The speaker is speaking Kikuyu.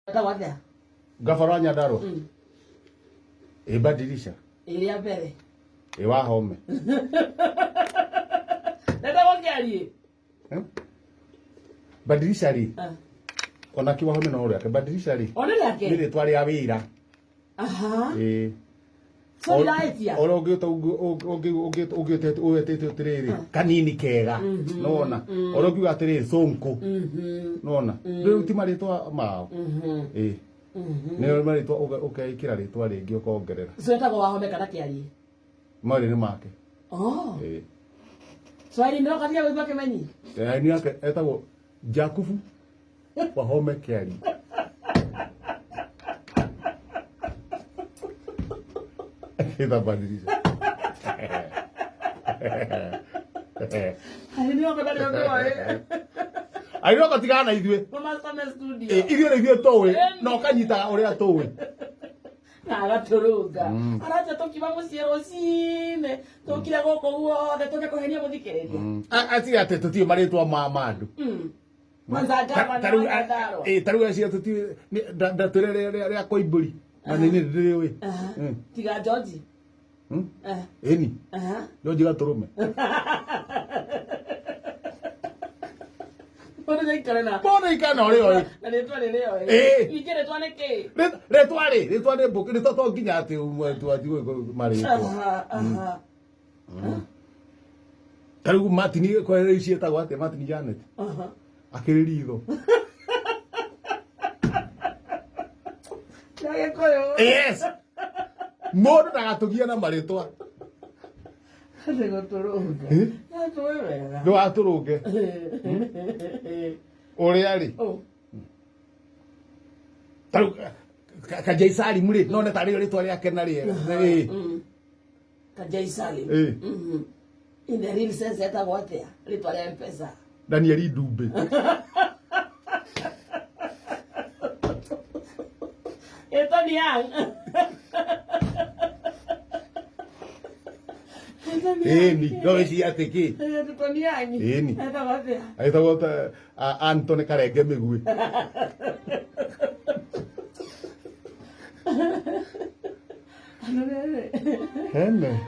Etagwo atĩa? Ngabara wa Nyandarua. Ĩ badilisha. Ĩrĩa mbere. Ĩ Wahome. Ndetagwo Kĩariĩ. Eh? Badilisha rĩ. Ah. Ona kĩ Wahome no rĩake. Badilisha rĩ. O nĩ rĩake? Nĩ rĩtwa rĩa wĩra. Aha. Ĩ. So ndiraĩtia. Oro ũngĩũta ũngĩũta ũwetĩte atĩrĩrĩ kanini kega. Nona. Oro ũngiuga atĩrĩrĩ Sonko. Nona. Rĩu ti marĩtwa mao. Ĩ. Nĩ marĩtwa ũkeĩkĩra rĩtwa rĩngĩ ũkongerera. So etagwo Wahome kana Kĩariĩ? Marĩ nĩ make. Oh. Ĩ. So Irene no kathia gũigua kĩmenyi? Nĩ yake etagwo Jakubu Wahome Kĩariĩ. Itabadilisha. Irene no kathia gũigua. Airĩ oka tigana na ithuĩ. Mama Same studio. Ĩ, ithuĩ nĩ ithuĩ tũĩ na ũkanyitaga ũrĩa tũĩ. Na agatũrũnga. Aracha tũkiuma mũciĩ rũcinĩ tũkire gũkũ guothe tũke kũhenia mũthikĩrĩria. Atiga atĩ tũtiũĩ marĩtwa ma andũ. Kwanza gavana Ta rĩu, wa Nyandarua. ĩ, ta rĩu acio tũtiũĩ ndatwĩre rĩa Koimbũri na nĩ niĩ ndĩrĩũĩ. Tiga George. Ĩni. George Gatũrũme. Mũndũ nĩaikare na Mũndũ aikare na ũrĩa oĩ. Na rĩtwa rĩrĩa oĩ. Ĩ. Ningĩ rĩtwa nĩ kĩĩ? Rĩtwa rĩ, rĩtwa nĩ mbũkĩ, rĩtwa to nginya atĩ twathiĩ marĩtwa. Aha, aha. Ta rĩu Martin kwa rĩu ciĩtagwo atĩa Martin Janet. Aha. Akĩrĩ ritho. Na Gĩkũyũ. Yes. Mũndũ ndagatũgie na marĩtwa. Nĩ gũtũrũnga. Eh? Natũĩ wega. Ndũgatũrũnge. Ũrĩa rĩ. Oh. Ta rĩu Kajai Salim rĩ, no nĩ tarĩ rĩtwa rĩake na rĩega. Ĩ. Kajai Salim. Ĩ. In the real sense etagwo atĩa? Rĩtwa rĩa M-Pesa. Danieli Ndumbe. Ĩtoni Young. Ĩni, no wĩcirie atĩ kĩ? Ĩtoni Young. Ĩni. Etagwo atĩa? Agĩtagwo ta Anthony Karenge Mĩguĩ. Hene.